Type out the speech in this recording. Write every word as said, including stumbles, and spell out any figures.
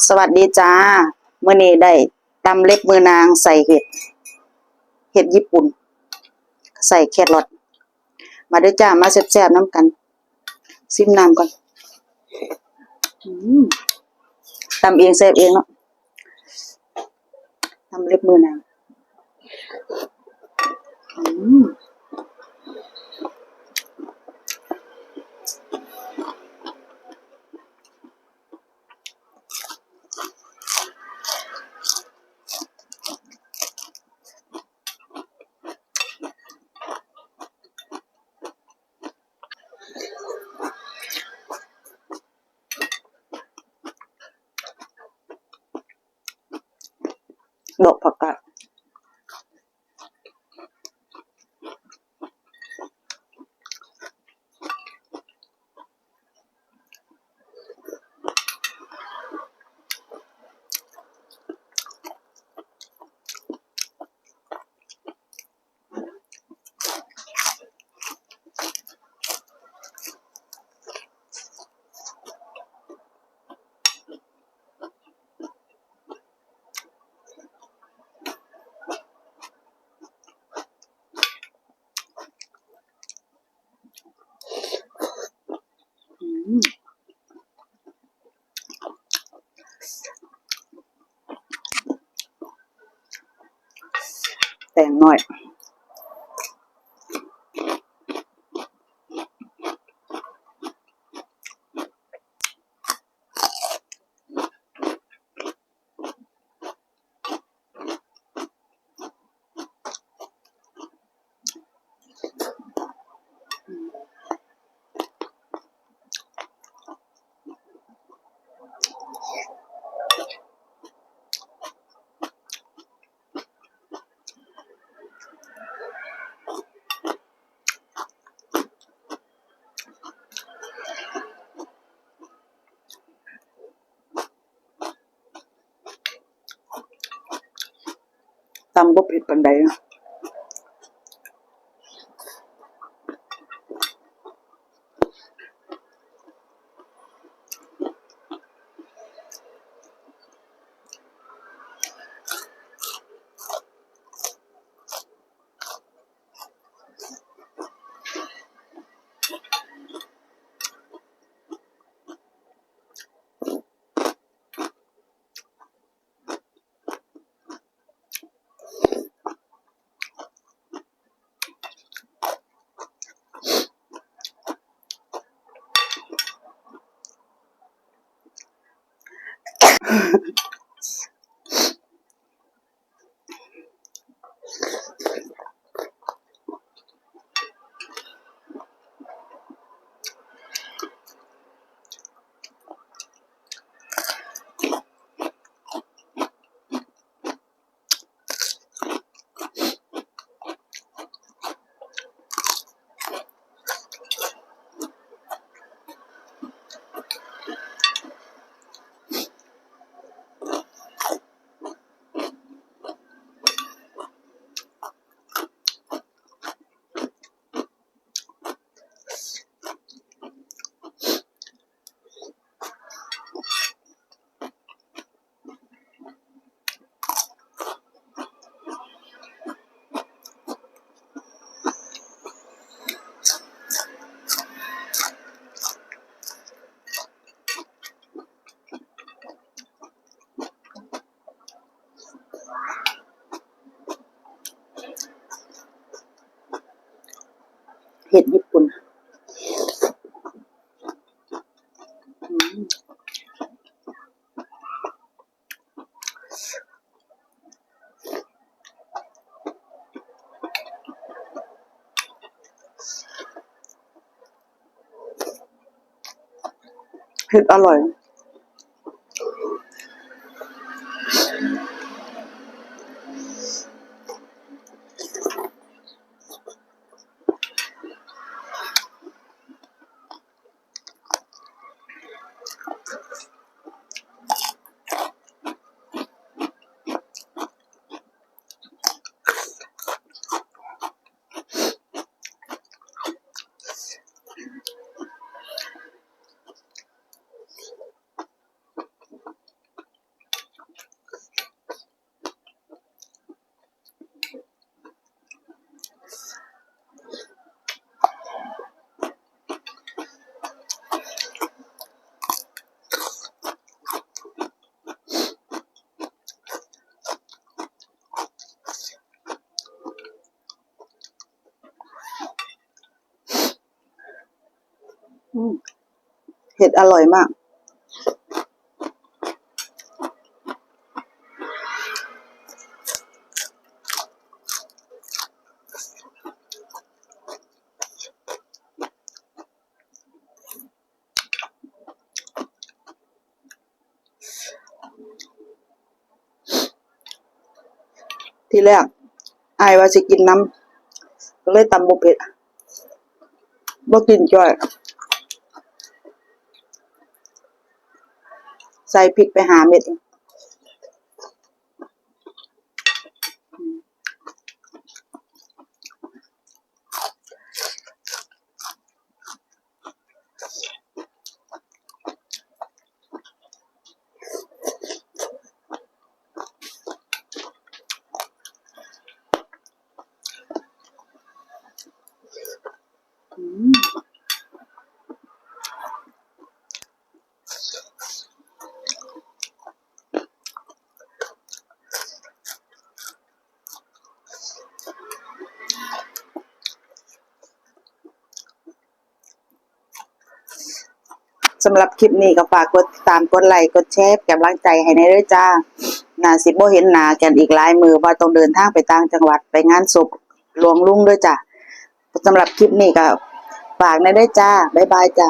สวัสดีจ้า มื้อนี้ได้ตำเล็บมือนางใส่เห็ด เห็ดญี่ปุ่น ใส่แครอท มาเด้อจ้า มาแซ่บๆนำกัน ซิมน้ำก่อน อืม ตำเองแซ่บเองเนาะ ตำเล็บมือนาง อืม ดอกผักกาด อืม แตงน้อย ตำบ่เผ็ดปานใดนะ เห็ดญี่ปุ่น อืม เห็ดอร่อย อืม อืม เห็ดอร่อยมาก ทีแรกอ้ายว่าสิกินนำ ก็เลยตำบ่เผ็ด บ่กินจ้อย ใส่พริกไปห้าเม็ด อืม สำหรับคลิปนี้ก็ฝากกดติดตาม กดไลค์ กดแชร์ เป็นกำลังใจให้แหน่เด้อจ้า น่าสิบ่เห็นหน้ากันอีกหลายมื้อ เพราะต้องเดินทางไปต่างจังหวัด ไปงานศพหลวงลุงเด้อจ้า สำหรับคลิปนี้ก็ฝากแหน่เด้อจ้า บ๊ายบายจ้า